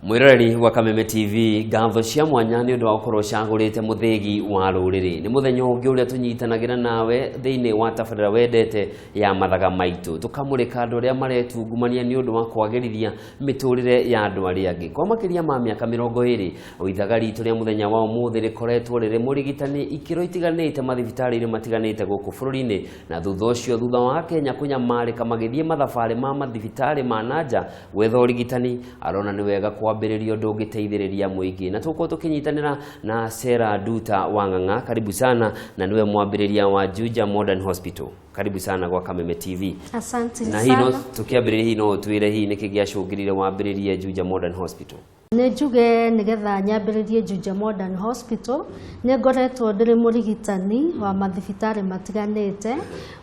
Mwiroreri wa Kameme TV, ngatho cia mwanya nĩ ũndũ wa gũkorwo ũcagũrĩte mũthĩgi wa rũrĩrĩ. Nĩ mũthenya ũngĩ ũrĩa tũnyitanagĩra nawe thĩinĩ wa tabarĩra wendete ya mathaga maitũ, tũkamũrĩka andũ arĩa maretungumania nĩ ũndũ wa kwagĩrithia mĩtũrĩre ya andũ arĩa angĩ. Kwa makĩria ma mĩaka 20, ithaga ritũ rĩa mũthenya wa ũmũthĩ rĩkoretwo rĩrĩ mũrigitani ikĩro itiganĩte mathibitarĩ-inĩ matiganĩte gũkũ bũrũri-inĩ, na thutha ũcio, thutha wa Kenya kũnyamarĩka magĩthiĩ mathabarĩ ma mathibitarĩ ma nanja gwetha ũrigitani, arona nĩ wega kwambĩrĩria ũndũ ũngĩteithĩrĩria mũingĩ. Na tũgũkorwo tũkĩnyitanĩra na Sarah Nduta wa Ng'ang'a, karibu sana, na nĩwe mwambĩrĩria wa Juja Modern Hospital. Karibu sana gwa Kameme TV. Asante Na hihi no sana. tũkĩambĩrĩria, hihi no ũtwĩre hihi nĩkĩ gĩacũngĩrire wambĩrĩrie Juja Modern Hospital? Nĩ njuge nĩgetha nyambĩrĩrie Juja Modern Hospital, nĩ ngoretwo ndĩrĩ mũrigitani wa mathibitarĩ matiganĩte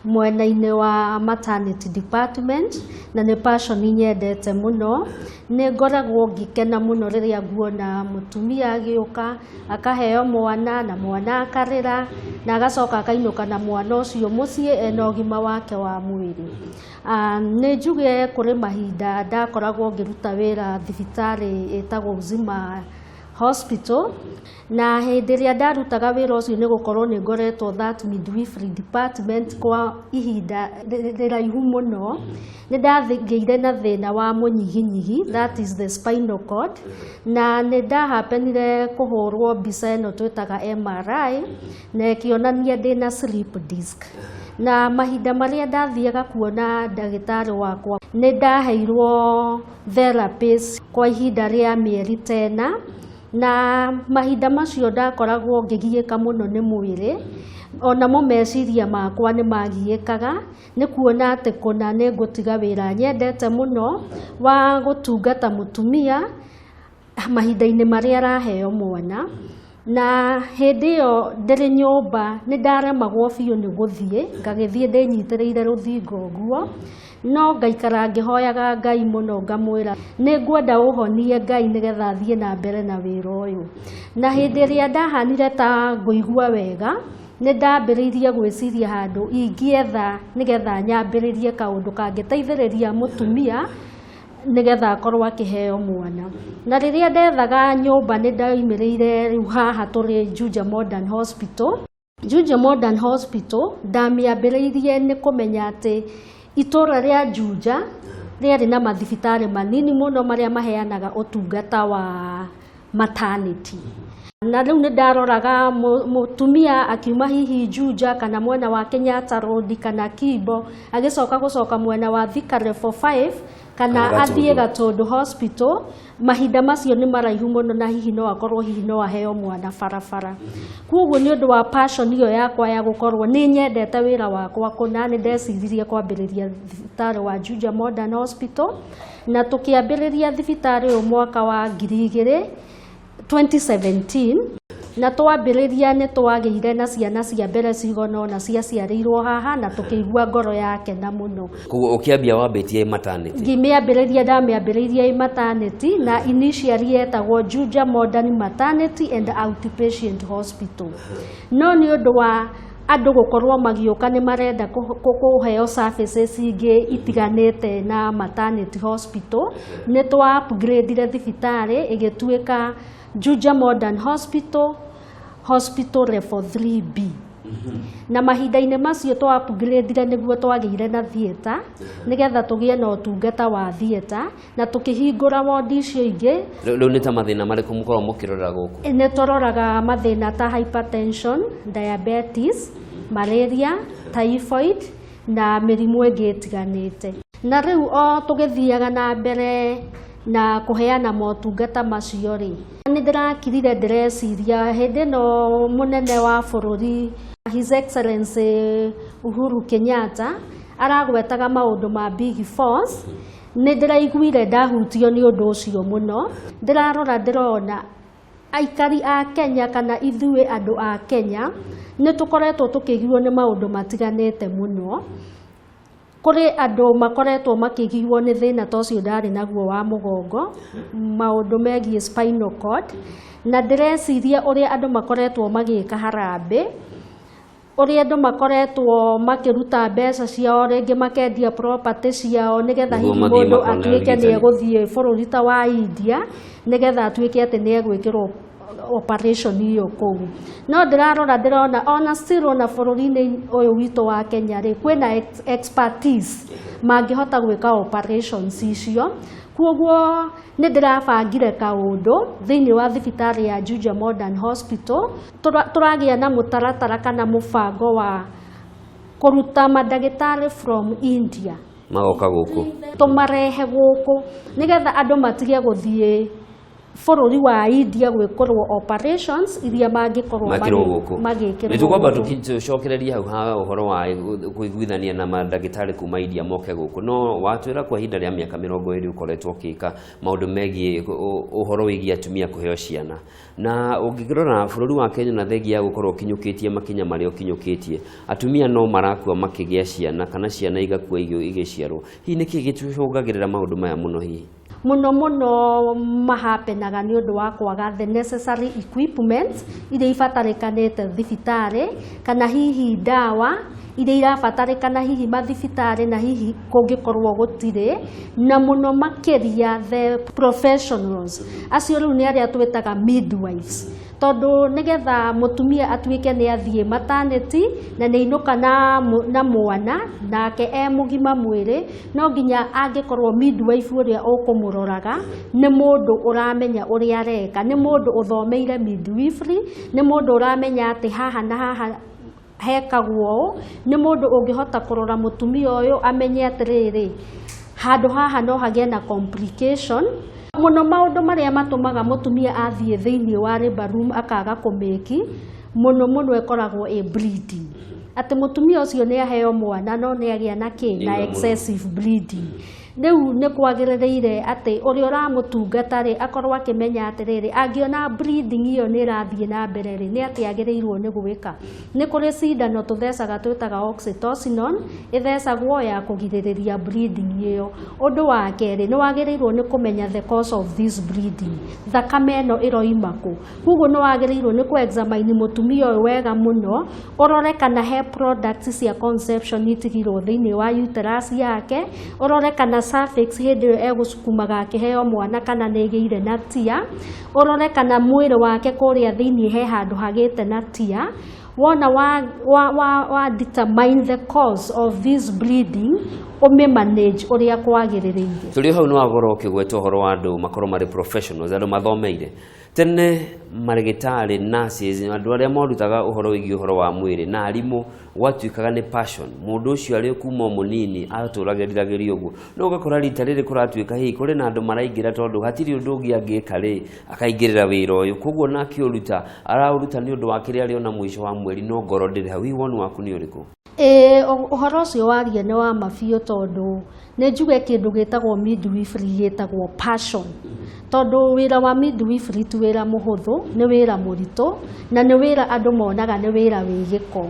mwena-inĩ wa maternity department, na nĩ passion nyendete mũno. Nĩ ngoragwo ngĩkena mũno rĩrĩa nguona mũtumia agĩũka akaheo mwana na mwana akarĩra na agacoka akainũka na mwana ũcio mũciĩ ena ũgima wake wa mwĩrĩ. Nĩ njuge kũrĩ mahinda ndakoragwo ngĩruta wĩra thibitarĩ ĩtagwo Uzima Hospital, na hĩndĩ ĩrĩa ndarutaga wĩra ũcio, nĩ gũkorwo nĩ ngoretwo that midwifery department kwa ihinda rĩraihu mũno, nĩ ndagĩire na thĩna wa mũnyiginyigi, that is the spinal cord, na nĩ ndahapenire kũhũrwo mbica ĩno twĩtaga MRI na ĩkĩonania ndĩna slip disc. Na mahinda marĩa ndathiaga kuona ndagĩtarĩ wakwa, nĩ ndaheirwo therapist kwa ihinda rĩa mĩeri tena, na mahinda macio ndakoragwo ngĩgiĩka mũno nĩ mwĩrĩ, onamo meciria makwa nĩ magiĩkaga nĩ kuona atĩ kũna nĩ ngũtiga wĩra nyendete mũno wa gũtungata mũtumia mahinda-inĩ marĩa araheo mwana. Na hĩndĩ ĩyo ndĩrĩ nyũmba nĩ ndaremagwo biũ nĩ gũthiĩ, ngagĩthiĩ ndĩnyitĩrĩire rũthingo ũguo, no ngaikara ngĩhoyaga Ngai mũno, ngamwĩra nĩ ngwenda ũhonie Ngai nĩgetha thiĩ na mbere na wĩra ũyũ. Na hĩndĩ ĩrĩa ndahanire ta ngũigua wega, nĩ ndambĩrĩirie gwĩciria handũ ingĩetha nĩgetha nyambĩrĩrie kaũndũ kangĩteithĩrĩria mũtumia nĩgetha akorwo akĩheo mwana. Na rĩrĩa ndethaga nyũmba, nĩ ndaumĩrĩire rĩu haha tũrĩ Juja Modern Hospital. Juja Modern Hospital ndamĩambĩrĩirie nĩ kũmenya atĩ itũra rĩa Juja rĩarĩ na mathibitarĩ manini mũno marĩa maheanaga ũtungata wa maternity. Na rĩu nĩ ndaroraga mũtumia akiuma hihi Juja kana mwena wa Kenyatta Road kana Kimbo, agĩcoka gũcoka mwena wa Thika Level 5 kana kana athiĩ Gatũndũ. Gatũndũ Hospital, mahinda macio nĩ maraihu mũno na hihi no akorwo hihi no aheo mwana barabara. Koguo nĩ ũndũ wa passion ĩyo yakwa ya gũkorwo nĩ nyendete wĩra wakwa kũna, nĩ ndeciririe kwambĩrĩria thibitarĩ wa Juja Modern Hospital, na tũkĩambĩrĩria thibitarĩ ũyũ mwaka wa 2000 2017, na twambĩrĩria nĩ twagĩire na ciana cia mbere cigana ũna ciaciarĩirwo haha na tũkĩigua ngoro yakena mũno. Koguo ũkĩambia wambĩtie maternity? Ngĩmĩambĩrĩria, ndamĩambĩrĩirie ĩ maternity, na initially yetagwo Juja Modern Maternity and Outpatient Hospital, no nĩ ũndũ wa andũ gũkorwo magĩũka nĩ marenda kũheo services ingĩ itiganĩte na maternity hospital, nĩ twa upgradire thibitarĩ ĩgĩtuĩka Juja Modern Hospital, Hospital Level 3B. Na mahinda-inĩ macio twa upgradire nĩguo twagĩire na theatre nĩgetha tũgĩe na ũtungata wa theatre na tũkĩhingũra wodi icio ingĩ. Rĩu nĩ ta mathĩna marĩkũ mũkoragwo mũkĩrora gũkũ? Nĩ tũroraga mathĩna ta hypertension, diabetes, malaria, typhoid na mĩrimũ ĩngĩ ĩtiganĩte. Na rĩu o tũgĩthiaga na mbere na kũheana motungata macio rĩ, nĩ ndĩrakirire ndĩreciria hĩndĩ ĩno mũnene wa bũrũri, His Excellency Uhuru Kenyatta, aragwetaga maũndũ ma Big Fours. Nĩ ndĩraiguire ndahutio nĩ ũndũ ũcio mũno. Ndĩrarora ndĩrona aikari a Kenya kana ithuĩ andũ a Kenya nĩ tũkoretwo tũkĩgio nĩ maũndũ matiganĩte mũno. Kũrĩ andũ makoretwo makĩgio nĩ thĩna ta ũcio ndarĩ naguo wa mũgongo, maũndũ megiĩ spinal cord, na ndĩreciria ũrĩa andũ makoretwo magĩka harambĩ. Ũrĩa andũ makoretwo makĩruta mbeca ciao, rĩngĩ makendia property ciao, nĩgetha nĩguo hihi mathiĩ mũndũ makone atuĩke nĩ ũrigitani. Egũthiĩ bũrũri ta wa India nĩgetha atuĩke atĩ nĩ egwĩkĩrwo operation ĩyo kũu. No ndĩrarora ndĩrona ona still ona bũrũri-inĩ ũyũ witũ wa Kenya rĩ, kwĩna expertise mangĩhota gwĩka operations icio. Koguo nĩ ndĩrabangire kaũndũ thĩinĩ wa thibitarĩ ya Juja Modern Hospital. Tũragĩa na mũtaratara kana mũbango wa kũruta mandagĩtarĩ from India magoka gũkũ, tũmarehe gũkũ nĩgetha andũ matige gũthiĩ bũrũri wa India gwĩkĩrwo operations iria mangĩkorwo makĩrwo gũkũ. Magĩkĩrwo Nĩ tũkwamba gũkũ. Tũcokererie hau ha ũhoro wa kũiguithania na mandagĩtarĩ kuma India moke gũkũ. No watwĩra kwa ihinda rĩa mĩaka 20 ũkoretwo ũgĩka maũndũ megiĩ ũhoro wĩgiĩ atumia kũheo ciana, na ũngĩrora bũrũri wa Kenya, na thengia ya gũkorwo ũkinyũkĩtie makinya marĩa ũkinyũkĩtie, atumia no marakua makĩgĩa ciana kana ciana igakua igĩciarwo. Hihi nĩkĩ gĩcũngagĩrĩra maũndũ maya mũno hihi? Mũno mũno mahapenaga nĩ ũndũ wa kwaga the necessary equipment iria ibatarĩkanĩte thibitarĩ, kana hihi ndawa iria irabatarĩkana hihi mathibitarĩ na hihi kũngĩkorwo gũtirĩ, na mũno makĩria the professionals acio rĩu nĩ arĩa twĩtaga midwives, tondũ nĩgetha mũtumia atuĩke nĩ athiĩ maternity na nĩ ainũka na mwana nake e mũgima mwĩrĩ, no nginya angĩkorwo midwife ũrĩa ũkũmũroraga nĩ mũndũ ũramenya ũrĩa areka, nĩ mũndũ ũthomeire midwifery, nĩ mũndũ ũramenya atĩ haha na haha hekagwo ũũ, nĩ mũndũ ũngĩhota kũrora mũtumia ũyũ amenye atĩrĩrĩ, handũ haha no hagĩe na complication. Mũno maũndũ marĩa matũmaga mũtumia athiĩ thĩinĩ wa labour room akaga kũmĩki mũno mũno ĩkoragwo ĩ bleeding, atĩ mũtumia ũcio nĩ aheo mwana no nĩ agĩa na kĩ na Nĩ mũno. Excessive bleeding. Rĩu nĩ kwagĩrĩire atĩ ũrĩa ũramũtungata rĩ, akorwo akĩmenya atĩrĩrĩ, angĩona bleeding ĩyo nĩ ĩrathiĩ na mbere rĩ, nĩ atĩ agĩrĩirwo nĩ gwĩka. Nĩ kũrĩ cindano tũthecaga twĩtaga oxytocinon, ĩthecagwo ya kũgirĩrĩria bleeding ĩyo. Ũndũ wa kerĩ, nĩ wagĩrĩirwo nĩ kũmenya the cause of this bleeding, thakame ĩno ĩroima kũ. Koguo nĩ wagĩrĩirwo nĩ kũ examine mũtumia ũyũ wega mũno, ũrore kana he products cia conception itigirwo thĩinĩ wa uterus yake, ũrore kana cervix hĩndĩ ĩyo egũcukumaga akĩheo mwana kana nĩ ĩgĩire na tia, ũrore kana mwĩrĩ wake kũrĩa thĩinĩ he handũ hagĩte na tia. Wona wa determine the cause of this bleeding, ũmĩ manage ũrĩa kwagĩrĩrĩire. Tũrĩ hau nĩ wakorwo ũkĩgweta ũhoro wa andũ makorwo marĩ professionals, andũ mathomeire. Tene marĩgĩtarĩ, nurses, andũ arĩa marutaga ũhoro wĩgiĩ ũhoro wa mwĩrĩ na arimũ, gwatuĩkaga nĩ passion. Mũndũ ũcio arĩ kuma o mũnini atũrageriragĩria ũguo, no ũgakora rita rĩrĩ kũratuĩka hihi kũrĩ na andũ maraingĩra tondũ hatirĩ ũndũ ũngĩ angĩka rĩ, akaingĩrĩra wĩra ũyũ, koguo na akĩũruta araũruta nĩ ũndũ wa kĩrĩa arĩona mũico wa mweri, no ngoro ndĩrĩ hau. Hihi woni waku nĩ ũrĩkũ? Ĩĩ, ũhoro ũcio waria nĩ wa ma biũ, tondũ nĩ njuge kĩndũ gĩtagwo midwifery gĩtagwo passion, tondũ wĩra wa midwifery ti wĩra mũhũthũ, nĩ wĩra mũritũ, na nĩ wĩra andũ monaga nĩ wĩra wĩ gĩko,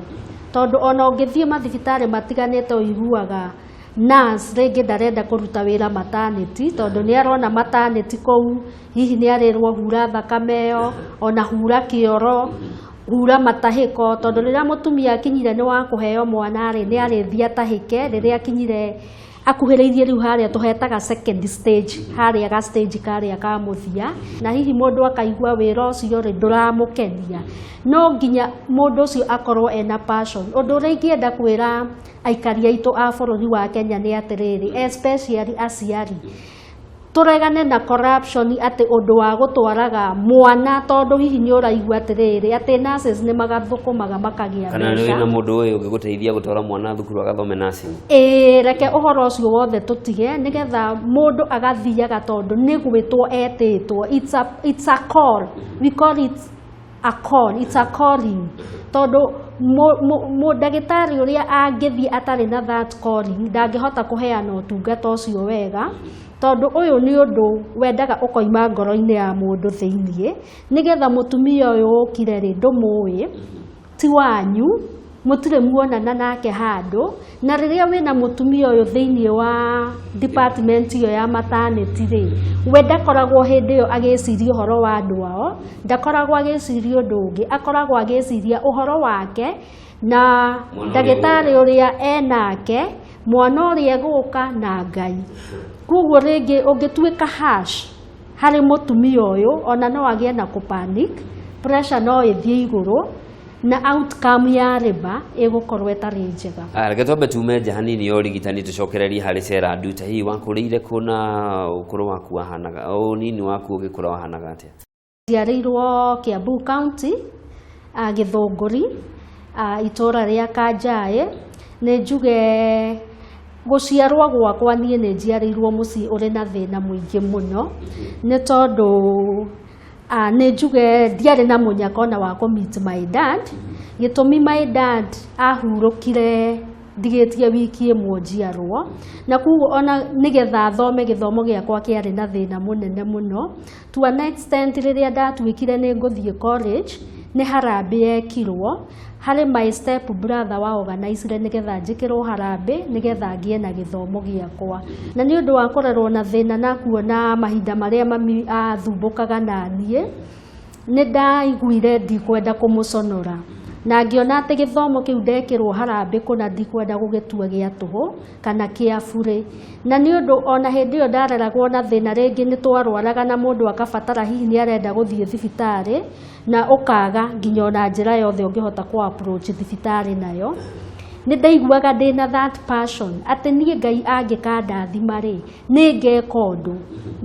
tondũ ona ũngĩthiĩ mathibitarĩ matiganĩte ũiguaga nurse rĩngĩ ndarenda kũruta wĩra maternity, tondũ nĩ arona maternity kũu hihi nĩ arĩrwo hura thakame ĩyo, ona hura kĩoro, hura matahĩko, tondũ rĩrĩa mũtumia akinyire nĩ wa kũheo mwana rĩ, nĩ arĩthiĩ atahĩke rĩrĩa akinyire akuhĩrĩirie rĩu harĩa tũhetaga second stage, harĩa ga stage karĩa ka mũthia, na hihi mũndũ akaigua wĩra ũcio rĩ ndũramũkenia. No nginya mũndũ ũcio akorwo ena passion. Ũndũ ũrĩa ingĩenda kwĩra aikari aitũ a bũrũri wa Kenya nĩ atĩrĩrĩ, especially aciari, tũregane na corruption, atĩ ũndũ wa gũtwaraga mwana tondũ hihi nĩ ũraigua atĩrĩrĩ atĩ nurses nĩ magathũkũmaga makagĩa kana nĩ mbeca. Wĩna mũndũ ũyũ ũngĩgũteithia gũtwara mwana thukuru agathome nursing. Ĩĩ, reke ũhoro ũcio wothe tũtige, nĩgetha mũndũ agathiaga tondũ nĩ gwĩtwo etĩtwo. It's a call, we call it a call, it's a calling, tondũ ndagĩtarĩ ũrĩa angĩthiĩ atarĩ na that calling ndangĩhota kũheana ũtungata ũcio wega, tondũ ũyũ nĩ ũndũ wendaga ũkoima ngoro-inĩ ya mũndũ thĩiniĩ, nĩgetha mũtumia ũyũ ũkire rĩ, ndũmũĩ, ti wanyu. Mũtirĩ muonana nake handũ, na rĩrĩa wĩna mũtumia ũyũ thĩinĩ wa department ĩyo ya maternity rĩ, we ndakoragwo hĩndĩ ĩyo agĩciria ũhoro wa andũ ao, ndakoragwo agĩciria ũndũ ũngĩ, akoragwo agĩciria ũhoro wake na Mwana ũrĩa ndagĩtarĩ ũgũka. Ũrĩa enake, mwana ũrĩa egũka na Ngai. Koguo rĩngĩ ũngĩtuĩka harsh harĩ mũtumia ũyũ, ona no agĩe na kũpanic, pressure no ĩthiĩ igũrũ na outcome ya labour ĩgũkorwo ĩtarĩ njega. Ah, reke twambe tume nja hanini ya ũrigitani, tũcokererie harĩ Sarah Nduta. Hihi wakũrĩire kũ na ũkũrũ waku wahanaga, ũnini waku ũgĩkũra wahanaga atĩa? Njiarĩirwo Kiambu County, Gĩthũngũri, itũũra rĩa Kanjaĩ. Nĩ njuge gũciarwo gwakwa niĩ nĩ njiarĩirwo mũciĩ ũrĩ na thĩna mũingĩ mũno, nĩ tondũ nĩ njuge ndiarĩ na mũnyaka ona wa kũ meet my dad. Gĩtũmi, my dad ahurũkire ndigĩtie wiki 1 njiarwo, na koguo ona nĩgetha thome gĩthomo gĩakwa kĩarĩ na thĩna mũnene mũno, to an extent rĩrĩa ndatuĩkire nĩ ngũthiĩ college, nĩ harambĩ yekirwo harĩ my step brother wa organizire nĩgetha njĩkĩrwo harambĩ nĩgetha ngĩe na gĩthomo gĩakwa. Na nĩ ũndũ wa kũrerwo na thĩna na kuona mahinda marĩa mami athumbũkaga na niĩ, nĩ ndaiguire ndikwenda kũmũconora, na ngĩona atĩ gĩthomo kĩu ndekĩrwo harambĩ kũna ndikwenda gũgĩtua gĩa tũhũ kana kĩa burĩ. Na nĩ ũndũ ona hĩndĩ ĩyo ndareragwo na thĩna, rĩngĩ nĩ twarwaraga na mũndũ akabatara hihi nĩ arenda gũthiĩ thibitarĩ na ũkaga nginya ona njĩra yothe ũngĩhota kũ approach thibitarĩ nayo, nĩ ndaiguaga ndĩna that passion atĩ niĩ Ngai angĩkandathima rĩ, nĩ ngeka ũndũ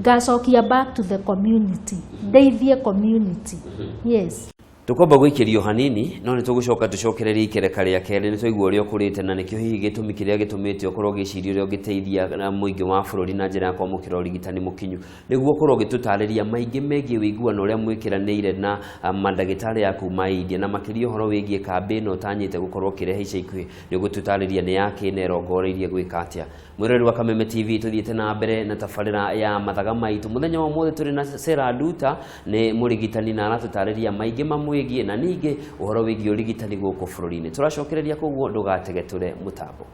ngacokia back to the community, ndeithie community, yes. Tũkwamba gũikĩrio hanini, no nĩ tũgũcoka tũcokererie ikereka rĩa kerĩ. Nĩ twaigua ũrĩa ũkũrĩte na nĩkĩo hihi gĩtũmi kĩrĩa gĩtũmĩte ũkorwo ũgĩciria ũrĩa ũngĩteithia na mũingĩ wa bũrũri na njĩra ya kwamũkĩra ũrigitani mũkinyu, nĩguo ũkorwo ũgĩtũtarĩria maingĩ megiĩ ũiguano ũrĩa mwĩkĩranĩire na mandagĩtarĩ a kuma India, na makĩria ũhoro wĩgiĩ kambĩ ĩno ũtanyĩte gũkorwo ũkĩrehe ica ikuhĩ. Nĩ ũgũtũtarĩria nĩ yakĩ na ĩrongoreirie gwĩka atĩa. Mwĩroreri wa Kameme TV, tũthiĩte na mbere na tabarĩra ya Mathaga Maitũ. Mũthenya wa ũmũthĩ tũrĩ na Sarah Nduta, nĩ mũrigitani na aratũtarĩria maingĩ mamwĩgiĩ na ningĩ ũhoro wĩgiĩ ũrigitani gũkũ bũrũri-inĩ. Tũracokereria, koguo ndũgategetũre mũtambo.